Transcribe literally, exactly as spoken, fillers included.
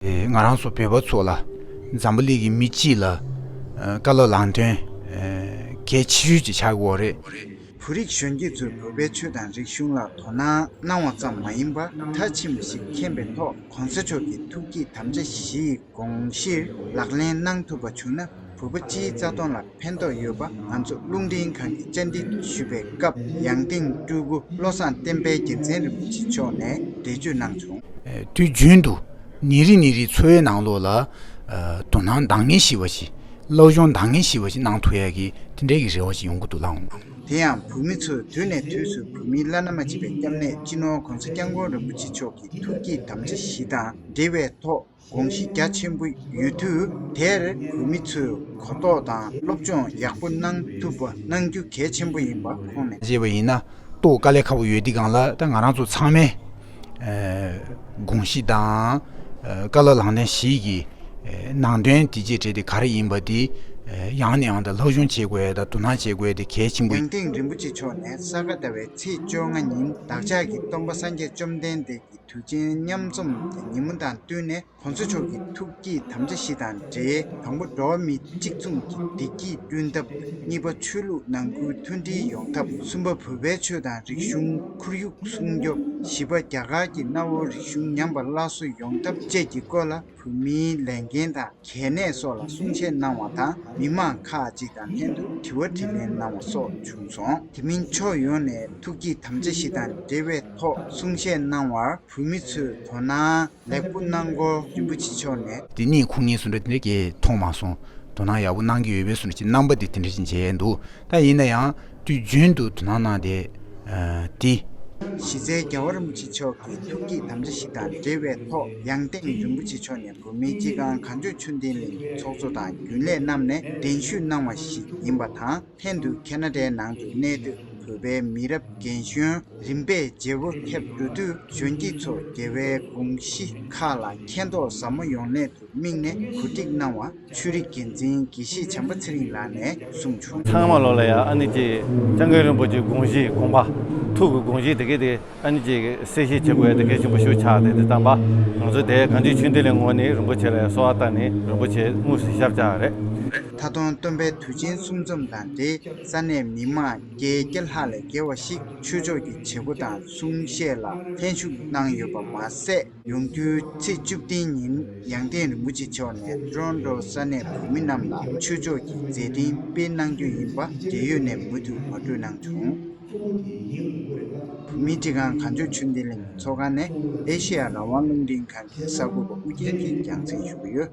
ང་རང་ཚོ་བོད་པ་ཚོ་ལ་འཛམ་བུ་གླིང་གི་མི་སྤྱི་ལ་བཀའ་སློབ་ལམ་སྟོན་གལ་ཆེ་ཤོས་ཅིག་ཆགས་ཀྱི་ཡོད་རེད། བོད་རིགས་གཞོན་སྐྱེས་ཚོས་བོད་པའི་ཆོས་དང་རིག་གཞུང་ལ་དོ་སྣང་གནང་བ་ཙམ་མ་ཡིན་པར་མཐར་ཕྱིན་པ་ཞིག་མཁྱེན་པའི་ཐོག་གོང་ས་མཆོག་གི་ཐུགས་བསྐྱེད་དམ་བཅའ་བཞིའི་དགོངས་གཞིར་ལག་ལེན་གནང་ཐུབ་པ་བྱུང་ན་བོད་པ་སྤྱིའི་རྩ་དོན་ལ་ཕན་ཐོགས་ཡོད་པ་ང་ཚོ་རླུང་འཕྲིན་ཁང་གིས་བཅར་འདྲི་ཞུས་པའི་སྐབས་ཡང་སྟེང་སྤྲུལ་སྐུ་བློ་བཟང་བསྟན་འཕེལ་རྒྱལ་མཚན་རིན་པོ་ཆེ་མཆོག་ནས་འགྲེལ་བརྗོད་གནང་བྱུང་། དུས་རྒྱུན་དུ་ཉིན་རེ་ཉིན་རེའི་འཚོ་བའི་ནང་ལོགས་ལ་དོ་སྣང་འདང་ངེས་ཤེས་པ་ཞིག་སློབ་སྦྱོང་འདང་ངེས་ཤེས་པ་ཞིག་གནང་ཐུབ་ཡ་གི་དེ་འདྲའི་གི་རེ་བ་ཞིག་ཡོང་གི་འདུག་ལགས། དེ་ཡང་བོད་མི་ཚོས་དུས་ནས་དུས་སུ་བོད་མིའི་བླ་ན་མ་མཆིས་པའི་སྐྱབས་གནས་སྤྱི་ནོར་གོང་ས་སྐྱབས་མགོན་རིན་པོ་ཆེ་མཆོག་གི་ཐུགས་བསྐྱེད་དམ་བཅའ་བཞི་དང་འབྲེལ་བའི་ཐོག་དགོངས་གཞི་རྒྱ་ཆེན་པོ་ཡོད་དུས་དེར་བོད་མི་ཚོས་གོ་རྟོགས་དང་སློབ་སྦྱོང་ཡག་པོ་གནང་ཐུབ་པ་གནང་རྒྱུ་གལ་ཆེན་པོ་ཡིན་པ་ཁོང་ནས། བྱས་པ་ཡིན་ན་རྟོགས་དཀའ་ལས་ཁག་པོ་ཡོད་དུས་སྒང་ལ་ད་ང་རང་ཚོ་ཚང་མས་དགོངས་གཞི་དང་བཀའ་སློབ་ལམ་སྟོན་བཞི་གི་ནང་དོན་དེ་རྗེས་དྲན་དེ་ག་རེ་ཡིན་པ་དེ་ཡང་ནས་ཡང་དུ་སློབ་སྦྱོང་བྱེད་དགོས་ཡ་དང་དོ་སྣང་བྱེད་དགོས་ཡ་དེ་གལ་ཆེན་པོ་ཡིན། ཡང་སྟེང་རིན་པོ་ཆེ་མཆོག་ནས་ས་ག་ཟླ་བའི་ཚེས་བཅོ་ལྔ་ཉིན་བདག་ཅག་གི་སྟོན་པ་སངས་རྒྱས་བཅོམ་ལྡན་འདས་ཀྱི་དུས་ཆེན་མཉམ་འཛོམས་ཀྱི་ཉིན་མོ་དང་བསྟུན་ནས་གོང་ས་མཆོག་གི་ཐུགས་བསྐྱེད་དམ་བཅའ་བཞི་དང་འབྲེལ་དང་པོ་འགྲོ་བ་མི་གཅིག་མཚུངས་ཀྱི་བདེ་སྐྱིད་བསྐྲུན་ཐབས། གཉིས་པ་ཆོས་ལུགས་ནང་ཁུལ་མཐུན་སྒྲིལ་ཡོང་ཐབས། གསུམ་པ་བོད་པའི་ཆོས་དང་རིག་གཞུང་ཁོར་ཡུག་སྲུང་སྐྱོབ། བཞི་པ་རྒྱ་གར་གྱི་གནའ་བོའི་རིག་གཞུང་ཉམས་པ་སླར་གསོ་ཡོང་ཐབས་བཅས་ཀྱི་སྐོར་ལ་བོད་མིའི་ལས་འགན་དང་གལ་གནད་སོགས་ལ་གསུང་བཤད་གནང་བ་དང་མི་མང་ཁག་ཅིག་དང་ལྷན་དུ་དྲི་བ་དྲིས་ལན་གནང་བ་སོགས་བྱུང་སོང་། དེ་མིན་ཕྱོགས་ཡོངས་ནས་ཐུགས་བསྐྱེད་དམ་བཅའ་བཞི་དང་འབྲེལ་བའི་ཐོག་གསུང་བཤད་གནང་བར་བོད་མི་ཚོས་དོ་སྣང་ལེགས་པོ་གནང་སྐོར་རིན་པོ་ཆེ་མཆོག་ནས། དེ་ནས་ཁོང་ངས་སུ་འདྲ་དེ་འདྲ་གས་མཐོང་མ་སོང་། དོ་སྣང་ཡག་པོ་གནང་གི་ཡོད་པའི་སུ་འདྲ་ཅིག་རྣམ་པ་དེ་དེ་འདྲ་ཅིག་མཇལ་ཡས་འདུག་ད་ཡིན་ན་ཡང་དུས་རྒྱུན་དུ་དོ་སྣང་གནང་སྟེ་དེ། གཞི་རྩའི་རྒྱལ་བ་རིན་པོ་ཆེ་མཆོག་གི་ཐུགས་བསྐྱེད་དམ་བཅའ་བཞི་དང་འབྲེལ་བའི་ཐོག་ཡང་སྟེང་རིན་པོ་ཆེ་མཆོག་ནས་བོད་མིའི་སྤྱི་ཁང་གངས་ལྗོངས་ཆོས་ལྡན་གླིང་གི་ཚོགས་གཙོ་དང་རྒྱུན་ལས་རྣམས་ནས་གདན་ཞུ་གནང་བ་ཞིག་ཡིན་པ་དང་། ལྷན་དུ་ཁེ་ན་ཌའི་ནང་དུ་གནས་སྡོད་བོད་པའི་མི་རབས་རྒན་གཞོན་རིམ་པས་བརྗེ་བོ་ཐེབས་འགྲོ་དུས་གཞོན་སྐྱེས་ཚོ་རྒྱལ་བའི་དགོངས་གཞི་ཁག་ལ་མཁྱེན་རྟོགས་ཟབ་མོ་ཡོང་སླད་དུ་དམིགས་ནས་གོ་སྒྲིག་གནང་བ་ཆོས་རིག་འགན་འཛིན་དགེ་བཤེས་བྱམས་པ་ཚེ་རིང་ལགས་ནས་གསུངས་བྱུང་། ཚང་མ་ལོ་ལ་ཡང་ཨ་ནི་ཅིག་སྐྱབས་མགོན་རིན་པོ་ཆེའི་དགོངས་གཞི་དགོངས་པ་ཐུགས་ཀྱི་དགོངས་གཞི་དེ་གས་དེ་ཨ་ནི་ཅིག་གསལ་བཤད་བྱེད་དགོས་ཡ་དེ་གལ་ཆེན་པོ་ཞིག་ཆགས་ཏེ་དེ་ཙམ་པ་ང་ཚོ་དེ་གངས་ལྗོངས་ཆོས་ལྡན་གླིང་ངོས་ནས་རིན་པོ་ཆེ་ལ་གསོལ་བ་བཏབ་ནས་རིན་པོ་ཆེ་དངོས་སུ་ཞབས་བཅགས་རེད། མཐའ་སྟོང་སྟོན་པའི་དུས་ཆེན་གསུམ་འཛོམས་དང་འབྲེལ་ས་གནས་མི་མང་བརྒྱད་བརྒྱ་ལྷག་ལས་བརྒལ་བ་ཞིག་ཆོས་ཕྱོགས་ཀྱི་བྱེད་སྒོ་དང་གསུང་བཤད་ལ་ལྷན་ཞུགས་གནང་ཡོད་པ་མ་ཟད། ཡོང་རྒྱུའི་ཚེས་བཅུ་བདུན་ཉིན་ཡང་སྟེང་རིན་པོ་ཆེ་མཆོག་ནས་ཊོ་རོན་ཊོ་ས་གནས་བོད་མི་རྣམས་ལ་ཆོས་ཕྱོགས་ཀྱི་མཛད་འཕྲིན་སྤེལ་གནང་རྒྱུ་ཡིན་པ་འབྲེལ་ཡོད་ནས་མུ་མཐུད་ངོ་སྤྲོད་གནང་བྱུང་། བོད་མིའི་སྤྱི་ཁང་གངས་ལྗོངས་ཆོས་ལྡན་གླིང་གི་ཚོགས་ཁང་ནས་ཨེ་ཤེ་ཡ་རང་དབང་རླུང་འཕྲིན་ཁང་གི་གསར་འགོད་པ་ཨུ་རྒྱན་གྱིས་རྒྱང་སྲིང་ཞུ་གི་ཡོད།